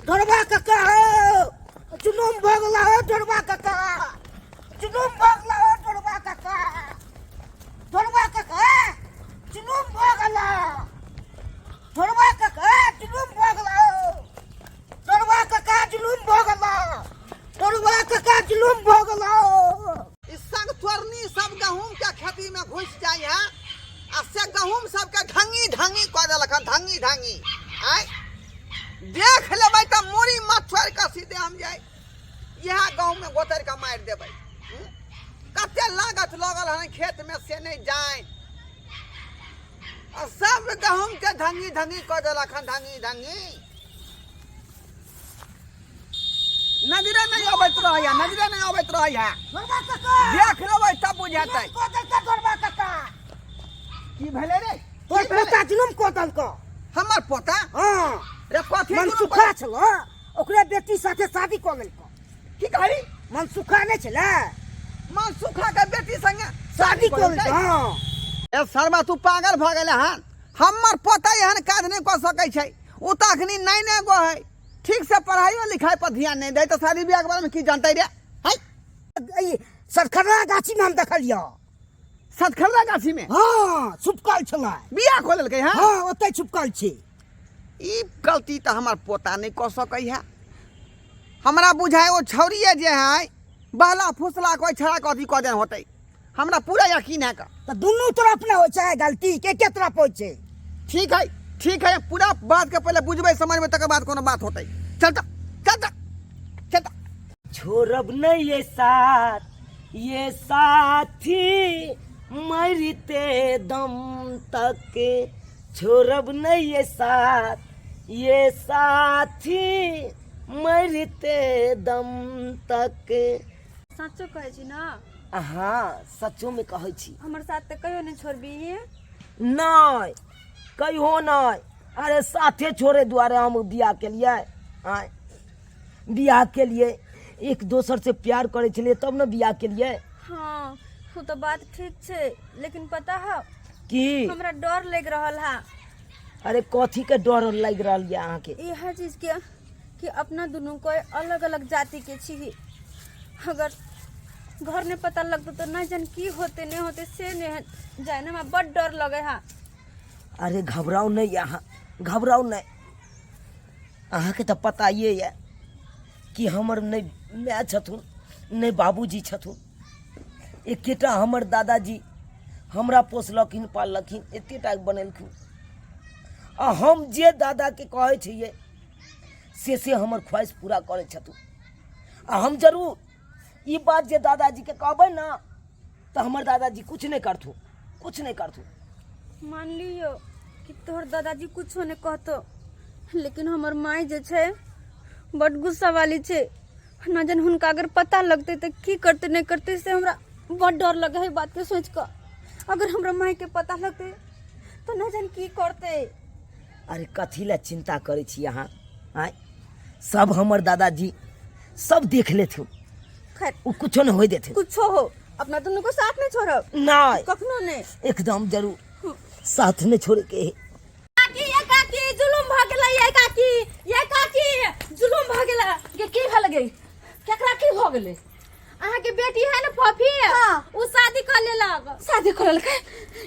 ढोरबा काका हो, जुलुम भऽ गेला हो। ढोरबा काका, जुलुम भऽ गेला हो। ढोरबा काका, ढोरबा काका, जुलुम भऽ गेला। ढोरबा काका, जुलुम भऽ गेला हो। ढोरबा काका, जुलुम भऽ गेला। ढोरबा काका, जुलुम भऽ गेला हो। ई संग चोरनी सब गहूम के खेती में घुस जाइ है आ से गहूम सबके ढंगी ढंगी कऽ देलक हन, ढंगी ढंगी। आय देख लेबै तऽ मूड़ी मत छोड़ि कऽ सीधे हम जाइ इएह गहूम में गोतरि कऽ मारि देबै। कते लागत लगल हन खेत में से नहि जाय आ सब गहूम के ढंगी ढंगी कऽ देलक हन, ढंगी ढंगी। नजरे नहि अबैत रहैया, नजरे नहि अबैत रहैया। ढोरबा काका, देख लेबै तब बुझेतै। कऽ देलकै ढोरबा काका। की भेलै रे? तोर की भेलै? पोता जुलुम कऽ देलकौ। हमर पोता? हँ। रे कथी जुलुम? मनसुखा छलो, ओकरे बेटी साथे शादी कऽ लेलकौ। की कहली? मनसुखा नहि छलै? मनसुखा के बेटी संगे शादी कऽ लेलकै? हँ। ए शर्मा, तू पागल भऽ गेलै हन। हमर पोता एहन काज नहि कऽ सकै छै। ओ तऽ अखनी नहि ने गो है, ठीक से पढ़ाइयो लिखाई पर ध्यान नहीं दे, तो शादी ब्याह के बारे में की जानते रे? है ई सतखररा गाछी में हम देखलियो। सतखररा गाछी में? हाँ, छुपकल छलै। बियाह कऽ लेलकै? हँ। हाँ, ओतै छुपकल छी। ई गलती तऽ हमर पोता नहीं कऽ सकै है। हमरा बुझाय ओ छौड़िए जे है बहला फुसला कोई छड़ा के अथी कऽ देने होतै, हमरा पूरा यकीन है का। तऽ दुनू तरफ ने होइ छै गलती, के के तरफ होइ छै? ठीक है, ठीक है, पूरा बात के पहले बुझबै समझबै, तकर बाद कोनो बात होतै। चल तऽ, चल तऽ, चल तऽ। छोड़ब नहीं ये साथ, ये साथी मरते दम तक। छोड़ब नहीं ये साथ, ये साथी मरते दम तक। सचो कहै छी ना? हाँ, सचो में कहै छी। हमर साथ तऽ कहियो नहीं छोड़बी? नहीं, कहियो नहीं। अरे साथे छोड़े दुआरे हम बियाह केलियै? आँय, बियाह केलियै, एक दोसर से प्यार करै छलियै तब ने बियाह केलियै। हाँ, ओ तऽ बात ठीक छै, लेकिन पता है की? हमरा डर लागि रहल है। अरे कथी के डर लागि रहल यऽ अहाँके? इएह चीज के कि अपना दुनू कोई अलग अलग जाति के छी, अगर घर में पता लगतो तो नहीं जान की होते नहीं होते, से नहीं जाए ना, हमरा बड डर लगे है। अरे घबराउ नहीं अहाँ, घबराउ नहीं। अहाँके तऽ पता ये यऽ कि हमर नहि माय छथुन नहि बाबूजी छथुन, एकेटा हमर दादाजी हमरा पोसलखिन पाललखिन, एतेटा बनेलखिन। आ हम जे दादाके कहै छियै से हमर ख्वाहिश पूरा करै छथुन। आ हम जरूर ई बात जे दादाजीके कहबै ने तऽ हमर दादाजी कुछ नहि करथुन, कुछ नहि करथुन। मान लियो कि तोहर दादाजी कुछो नहीं कहतो, लेकिन हमर माय जे छै बड गुस्सा वाली छै। ना जन हुनका अगर पता लगतै तऽ की करतै नहीं करतै, से हमरा बड डर लगे है बात के सोच कऽ। अगर हमरा माय के पता लगतै तऽ ना जन की करतै। अरे कथी लए चिंता करै छी अहाँ? आँय, सब हमर दादाजी सब देख लेथुन। खैर, ओ कुछो नहीं होय देथिन। कुछो हो, अपना दुनू को साथ नहीं छोड़ब। नहीं, कखनो नहीं। एकदम जरूर साथ नहीं छोड़े के है। काकी, ये काकी, जुलुम भ गेलै। ये काकी, ये काकी, जुलुम भ गेलै। के की भेल गे? केकरा की भ गेलै? अहाँ के बेटी है ना फफी? हाँ। उ शादी कर लेलक। शादी कर लेलकै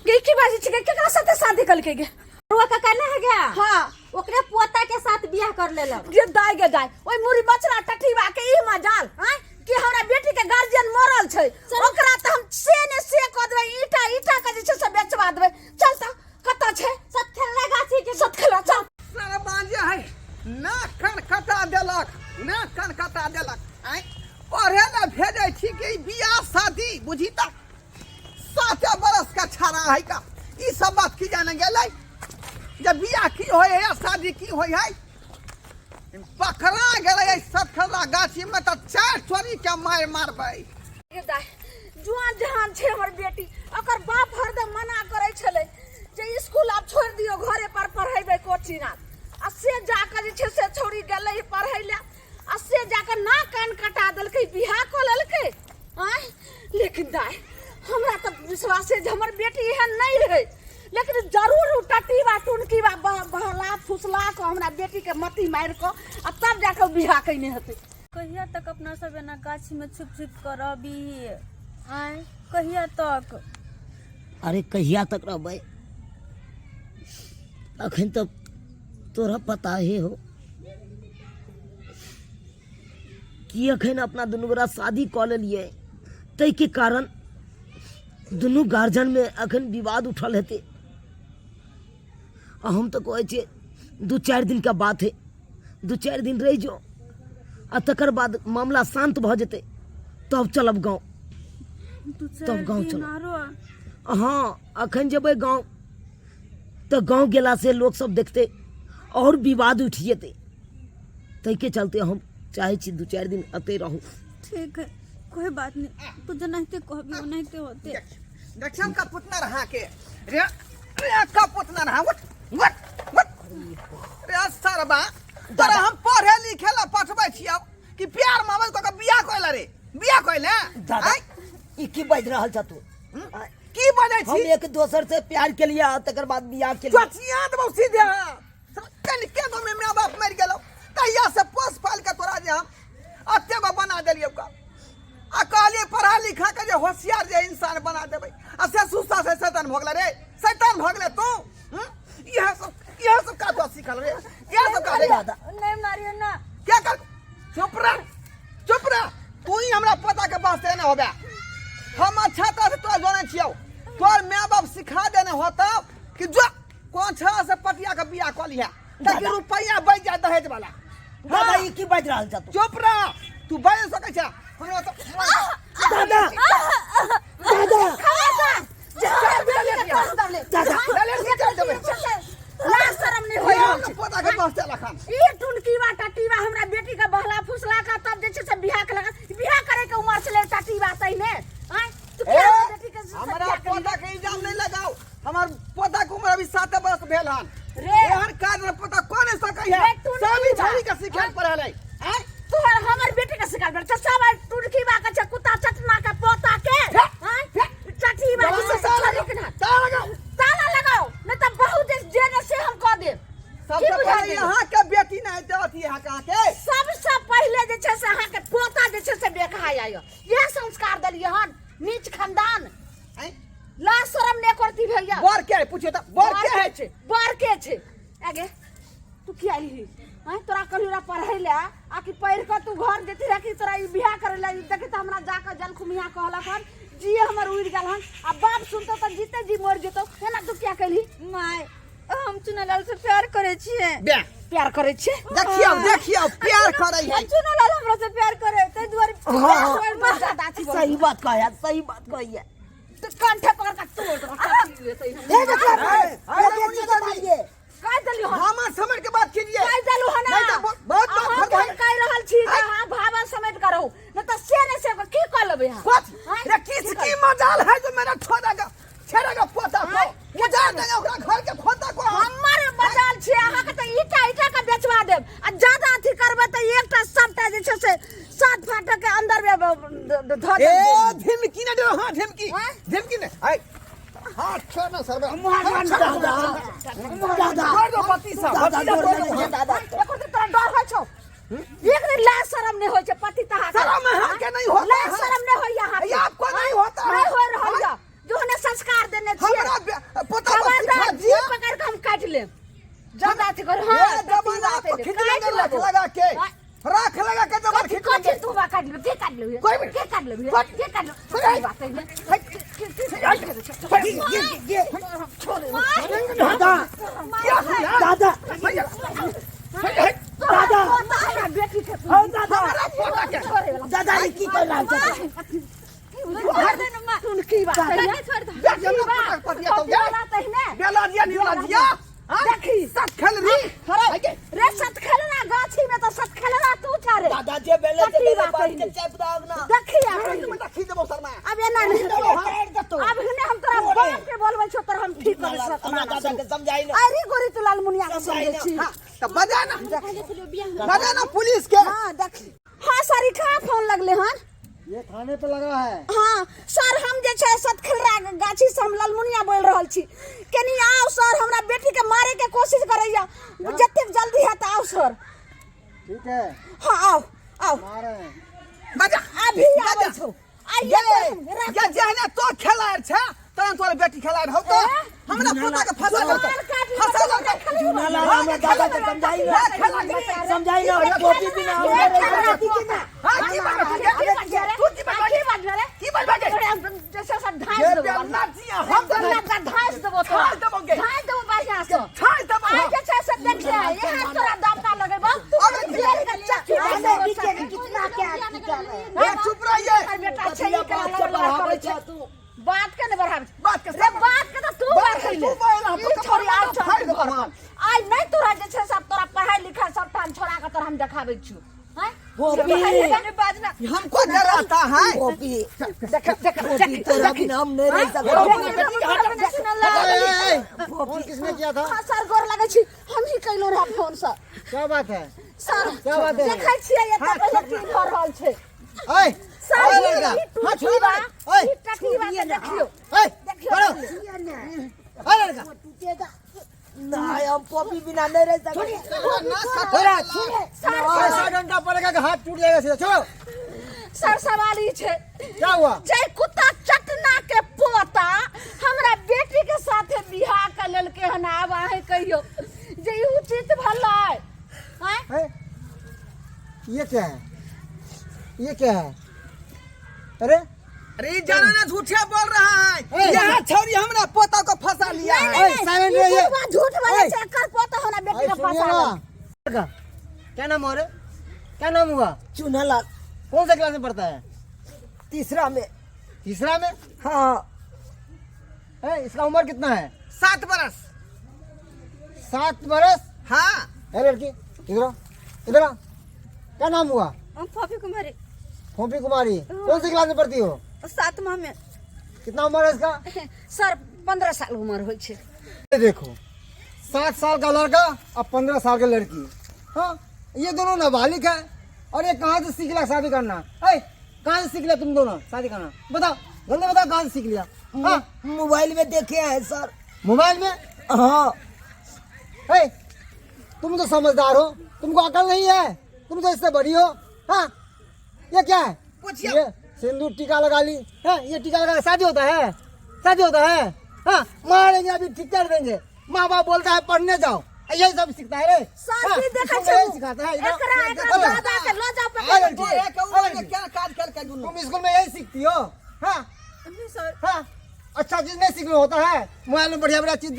गे? की बाजै छी गे? केकरा साथे शादी कलकै गे? रुआ काका ना है गया? हाँ। ओकरे पोता के साथ बियाह कर लेलक। गे दाय, गे दाय, ओइ मुरी बचरा टटीबा के ई मजाल आय कि हमरा बेटी के गार्जियन मरल छै? ओकरा त हम से ने से क देबै, ईटा ईटा के जे छै से बेचवा देबै। चल त, कतऽ छै? सतखेला गाछी के। सतखेला, चल। सरबा जे है नाक कान कटा देलक, नाक कान कटा देलक। आँय, पढ़े ला भेजै छी कि ई बियाह शादी बुझी तऽ 7 बरस का छाड़ा है का ई सब बात की जाने गेलै जे बियाह की होइ है आ शादी की होइ है। पकड़ा गेलै एहि सतखला गाछी में तऽ 4 चोरी के मारि मारबै। गे दाय, जुआन जहान छै हमर बेटी, ओकर बाप हरदम मना करै छलै जे स्कूल आब छोड़ि दियौ, घरे पर पढ़ेबै कोचिंग आब। आ से जाकऽ जे छै से छौड़ी गेलै पढ़ै लए आ से जाकऽ नाक कान कटा देलकै, बियाह कऽ लेलकै। आँय, लेकिन दाय, हमरा तऽ विश्वास है जे हमर बेटी एहन नहि रहै, लेकिन जरूर ओ टटीबा टुनकीबा बहला फुसला कऽ हमरा बेटी के मती मारि कऽ आ तब जा कऽ बियाह कयने हेतै। कहिया तक अपना सब एना गाछी में छुप छुप कऽ रहबी? आँय, कहिया तक? अरे कहिया तक रहबै, अखन तऽ तोरा पता ही हो कि अखन अपना दुनू गोरा शादी कऽ लेलियै, ताहिके कारण दुनू गार्जियनमे अखन विवाद उठल हेतै। आ हम तऽ कहै छियै 2-4 दिनके बात है, 2-4 दिन रहि जो आ तकर बाद मामला शान्त भऽ जेतै तब चलब गाँव। दू तब चारि गाँव दिन चलब। आरो? हँ, अखन जेबै गाँव तऽ गाँव गेलासँ लोकसब देखतै आओर विवाद उठि जेतै, ताहिके चलते हम चाहै छी 2-4 दिन एतै रहू। ठीक है, कोई बात नहीं, तू जेनाहिते कहबी ओनाहिते होते। देखियौ का पुतना रहा के रे, रे का पुतना रहा, उठ उठ उठ रे सरबा, तोरा हम पढ़े लिखे ला पठबै छियौ कि प्यार मोहब्बत कऽ के बियाह कइला रे, बियाह कइले? दादा, आँय? ई की बाजि रहल छ तू? की बजै हम छी? एक दोसर से प्यार के लिए आ तकर बाद बियाह के लिए। चचिया देबौ सीधे। कनिके गो में माय बाप मरि गेलौ तहिया से पोस पाल के तोरा जे हम एते गो बना देलियौ का, आ कहलियै पढ़ा लिखा के जे होशियार जे इंसान बना देबै, आ से सुस्ता से शैतान भऽ गेलै रे, शैतान भऽ गेलै तू। हम्म? इएह सब का तोरा सिखल रे, इएह सब का रे? दादा। नहीं मारियो ना। क्या कर, चुप रह, चुप रह, तू ही हमरा पता के वास्ते ने होबे। हम अच्छा तरह से तोरा जानै छियौ, तोर माय बाप सिखा देने होतौ कि जो कोन छड़ा से पटिया के बियाह कऽ लिहे ताकि दादा। रुपैया बचि जाए दहेज वाला। दादा, हाँ। ई की बाजि रहल छ तू? चुप रह, तू बाजि सकै छ हमरा तो। दादा, दादा, दादा, लाज शरम नहीं होई रहल छै। पोता के वास्ते लखन ई टुनकीवा टटीवा हमरा बेटी के बहला फुसला के तब जे छै से बियाह के लगा, बियाह करे के उमर छलै टटीवा तहिने। आँय, तू ए, किया हमरा बेटी के से हमरा बियाह केलही? पोता के इल्जाम नहीं लगाओ, हमर पोता के उम्र अभी 7 बरस भेल हन। रे। एहन काज रे पोता कऽ नहीं सकै है। रे, टुनकी सब ई बा। छौड़ी के सिखायल पढ़ल है। आँय? तोहर हमर बेटी के सिखायल पड़ल छै सब। आइ टुनकीवा के छै कुत्ता चटना के पोता के। आँय, टटीवा जे छै से ताला छोड़ी के ना। लगाओ, ताला लगाओ। ताला लगाओ, नहीं तऽ बहुत जे जे ने से हम कऽ देब। सबसे की बुझा पहिले देब? यहाँ के बेटी नहीं हेतै अथी यहाँ के अहाँके। सबसँ पहिले जे छै से अहाँके पोता जे छै से बेकहा आय, इएह संस्कार देलियै हन नीच खानदान। आँय? लाज शरम नहि करती भैया। बर के है पूछियो तऽ, बर के है? छै, बर के छै। आगे तू की आइली? आँय, तोरा कहलियो रहा पढ़ै लए आ कि पढ़ि कऽ तू घर जेती रह कि तोरा ई बियाह करै लए? देखी तऽ हमरा जाकऽ जलखुमिया कहलक हन, जी हमर उड़ि गेल हन, आ बाप सुनतौ तऽ जीते जी मरि जेतौ। एना तू किया केलही? माय, हम चुनालाल से प्यार करे छियै। बे प्यार करै छियै? देखियौ, देखियौ, प्यार करै है। चुनालाल हमरा से प्यार करे ताहि दुआरे। हाँ, हाँ। बहुत ज्यादा अथी बोलै। सही बात कहै, सही बात कहै। तऽ कंठे पकड़ कऽ तोड़ देबौ, काटि लेतै हम। हे देखो, ए, ए, बेटी के मारिए। कहि देलियौ हन। हमर समझ के बात कीजिए। कहि देलहुँ हन। नहीं तो बहुत बहुत अहाँ बहुत के हम कहि रहल छी जे अहाँ भावा समेट कऽ रहू, नहि तऽ से नहि से की कऽ लेबै अहाँ? कुछ आँय? रे किसकी मजाल है जो मेरा छोड़ा का छेड़ा का पोता को आँय? उजाड़ देंगे ओकरा घर के खोता को हम। हमर मजाल छै, अहाँके तऽ ईटा ईटा के बेचवा देब, आ ज्यादा अथी करबै तऽ एकटा सबटा जे छै से 7 फाटक के अंदर मे धऽ ए देब। धमकी ने दो, हाँ धमकी। आँय? धमकी ने, आय हाथ छोड़ ना सरबे। दादा, दादा, छोड़ दो पति साहब, दादा, पति डर साहब, लगै छै दादा। एकर तऽ तोरा डर होइ छौ? एक दिन लाज शरम नहीं होइ छै पति तहा के। शर्म अहाँ के नहीं होता लाज है। शरम नहीं होइया अहाँ के। ये आपको नहीं होता है। नहीं हो रहल यऽ जो ने संस्कार देने छियै। हमरा पोता को सिखा खबरदार, दिया। जीभ पकड़ के हम काटि लेब ज्यादा अथी कर। ये हाँ, जमाना आपको खींच लेंगे काटि राख लेबो। लगा के, हाँ। राख लगा के जबर कथी खींच कथी लेंगे। तू बा काटि लेबे? के काटि लेबे? कोई भी। के काटि लेबे? कोई- के काटि लेबे? कोई- बात है। दादा, दादा, दादा, बेटी के हौ दादा, हमरा पोता के दादा, ई की कर रहल छ? टुनकी बात है। छोड़ दे। बेटी हमरा पोता के पतिया तो गया। बेला दिया निकला दिया। हाँ? देखी। सत खेल रही। रे सतखेलना गाछी में तो सतखेलना तू छा रे। दादा, जे बेले से कथी बेले बात बात है? के चाप दाग ना। देखी आब। मैं खींच देबो शर्मा। अब एना नहीं। काटि देतौ। अब हिने हम तोरा बाप के बोलबै छौ तोरा हम ठीक कर हमरा दादा के समझाइ ना। अरे गोरी तू लाल मुनिया के समझै छी। हाँ, तो बजा ना, बजा ना पुलिस के। हाँ देखी। हाँ सर, कहाँ फोन लगले हन? ये थाने पे लगा है। हाँ सर, हम जे छै सतखलरा गाछी से हम ललमुनिया बोल रहल छी, कनी आउ सर, हमरा बेटी के मारे के कोशिश करैया, जतेक जल्दी सर। ठीक है। हाँ आओ आओ। हम आ रहे हैं। बजा। अभी आबै छौ। आइए तो राख। ये जेहने तो खेलाड़ छै तहन तोर बेटी खेलाड़ हौ तो हमरा पोता के फंसा लड़का फंसा लड़का। चूना लाल, हमरा दादा के समझाई ना, समझाई ना, टोपी बिना हम नहीं रह सकते। हां, की बात है? तू की बात की बात रे? की बात बाजे? तोरा जैसे सब ढांस ये देबो। बेलना जी, हम तो तोरा ढांस देबो तोरा। ढांस देबोगे। ढांस देबो बढ़िया से। ढांस देबो। आइ जे छै से देखिए, यहाँ तोरा दाम ना लगेबो। अरे जेल के चक्की अरे देबो। देखिए कि कितना क्या क्या है। ए, चुप रहिए। हमर बेटा छै, बतिया ई करा बात के लड़ला बढ़ाबै करै छै छै। तू। बात के ने बढ़ाबै छै। बात के रे बात के तऽ तू बात के बढ़ैले। तू बढ़ैले, हम ई तो छोरी आर फाड़ि देबो छोरी हम। आइ नहि तोरा जे छै सब तोरा पढ़ाई लिखाई सब ठाम छोड़ा के तोरा हम देखाबै छियौ। हैं? गोपी। पढ़ाई बाजना। हमको डराता है। गोपी, देख देख। गोपी, तोरा बिना हम नहीं रह सकते। ए, ए, ए, फोन किसने किया था? हाँ सर, गोर लगै छी, हम ही कैलो रहा फोन सर। क्या बात है? सर, क्या बात है? देखै छियै एतऽ पहिले की भऽ रहल छै। ए, सर, ए, ई लड़का। ई हाँ, टूटी छोड़ो बा, ना। ए, ई टटी बा के देखियौ। ए, देखियौ। छोड़ो। ए, लड़का। टूटेगा। नहीं, हम पॉपी बिना नहीं रह सकते। छोड़ा। सर, ऐसा डंडा पड़ेगा कि हाथ टूट जाएगा सीधा। छोड़ो। सर, सवाल ई छै। क्या हुआ? जे कुत्ता चटना के पोता हमरा बेटी के साथे बियाह कर लेलकै हन, आब अहें कहियौ जे ई उचित भेलै? आँय? है? ये क्या है? ये क्या है? अरे अरे, ई जाना ना झूठे बोल रहा है। ए। यहाँ छौरी हमरा पोता को फंसा लिया नहीं, है। नहीं, नहीं, साइलेंट ई रहिए। बुढ़वा झूठ बोलै ए। छै, एकर पोता हमरा बेटी अरे के सुनिए फंसा ना। लेलकै। लड़का, क्या नाम हो रे? क्या नाम हुआ? चूना लाल। कौन सा क्लास में पढ़ता है? तीसरा में। तीसरा में? हाँ। है, इसका उम्र कितना है? 7 बरस। 7 बरस? हाँ। है लड़की, इधर आओ, इधर आओ। क्या नाम हुआ? हम फोफी कुमारी। फोपी कुमारी, कौन सी क्लास में पढ़ती हो? सातवा में। कितना उम्र है इसका? सर, 15 साल उम्र होइ छै। ये देखो, 7 साल का लड़का और 15 साल की लड़की। हाँ, ये दोनों नाबालिग है और ये कहाँ से सीख लिया शादी करना? ऐ, कहाँ से सीख लिया तुम दोनों शादी करना? बताओ जल्दी बताओ, कहाँ से सीख लिया? हाँ? मोबाइल में देखे हैं सर। मोबाइल में? हाँ। ऐ, तुम तो समझदार हो, तुमको अकल नहीं है, तुम तो इससे बड़ी हो। हाँ, ये क्या है? पूछिए। ये सिंदूर टीका लगा ली है, ये टीका लगा के शादी होता है? शादी होता है? हाँ, मारेंगे अभी, ठीक कर देंगे। माँ बाप बोलता है पढ़ने जाओ, यही सब सीखता है रे। सर, हाँ, की देखै स्कूल में छै? यही सिखाता है। इधर- एकरा एकरा अरे, दादा के लऽ जाओ अरे पकड़ लड़की, के। एक उम्र के क्या काज कर के दुनू। तुम स्कूल में यही सीखती हो? हाँ हाँ, अच्छा चीज नहीं सीखने होता है। मोबाइल में बढ़िया बढ़िया चीज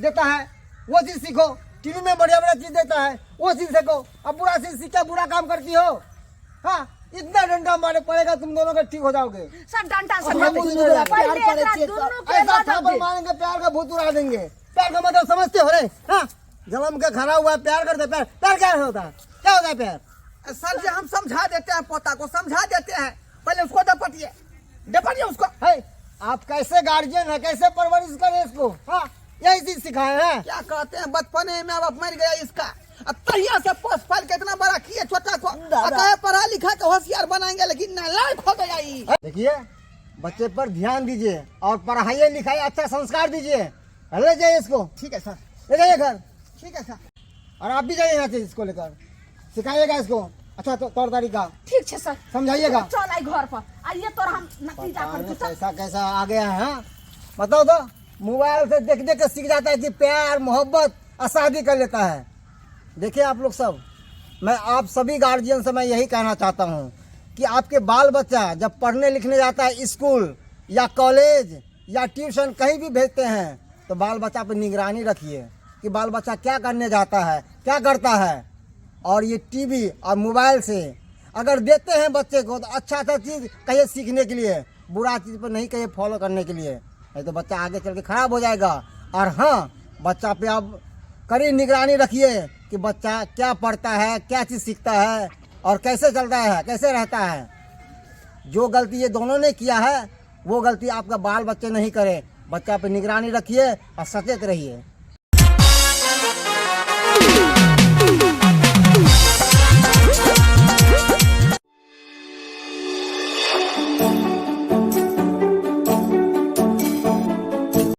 देता है, वो चीज सीखो। टीवी में बढ़िया बढ़िया चीज देता है, वो चीज सीखो। अब बुरा चीज सीख के बुरा काम करती हो। हाँ, इतना डंडा मारे पड़ेगा तुम दोनों का, ठीक हो जाओगे। सर, डंडा से हम मारतै। दुनू गोरा पहिले प्यार करै एकरा छियै, दुनू के ऐसा लऽ जाउ थापड़ दे। मारेंगे, प्यार का भूत उड़ा देंगे। प्यार का मतलब समझते हो रे? हाँ, जलम के खड़ा हुआ है, प्यार करते। प्यार प्यार क्या होता है? क्या होता है प्यार? सर जी, हम समझा देते हैं, पोता को समझा देते हैं। पहले उसको डपटिए, डपटिए उसको। है, आप कैसे गार्जियन है, कैसे परवरिश करें इसको? हाँ, यही चीज सिखाए हैं। क्या कहते हैं, बचपने में अब मर गया इसका, अब तहिया से पोस पाल के इतना बड़ा किए छोटा को, दादा। कहे पढ़ा लिखा के होशियार बनाएंगे, लेकिन नालायक हो गया ई। देखिए, बच्चे पर ध्यान दीजिए और पढ़ाइए लिखाइए, अच्छा संस्कार दीजिए। ले जाइए इसको। ठीक है सर। ले जाइए घर। ठीक है सर। और आप भी जाइए यहाँ से इसको लेकर, सिखाइएगा इसको अच्छा तो तौर तरीका। ठीक छै सर। समझाइएगा। चल आइ घर पर, आइए तोरा हम नतीजा पता कर नहीं कैसा कैसा आ गया है। हाँ? बताओ तो, मोबाइल से देख देख के सीख जाता है कि प्यार मोहब्बत और शादी कर लेता है। देखिए आप लोग सब, मैं आप सभी गार्जियन से मैं यही कहना चाहता हूँ कि आपके बाल बच्चा जब पढ़ने लिखने जाता है, स्कूल या कॉलेज या ट्यूशन कहीं भी भेजते हैं, तो बाल बच्चा पर निगरानी रखिए कि बाल बच्चा क्या करने जाता है, क्या करता है। और ये टीवी और मोबाइल से अगर देते हैं बच्चे को तो अच्छा अच्छा चीज़ कहिए सीखने के लिए, बुरा चीज़ पर नहीं कहिए फॉलो करने के लिए, नहीं तो बच्चा आगे चल के ख़राब हो जाएगा। और हाँ, बच्चा पे आप कड़ी निगरानी रखिए कि बच्चा क्या पढ़ता है, क्या चीज़ सीखता है और कैसे चलता है, कैसे रहता है। जो गलती ये दोनों ने किया है वो गलती आपका बाल बच्चे नहीं करे। बच्चा पे निगरानी रखिए और सचेत रहिए।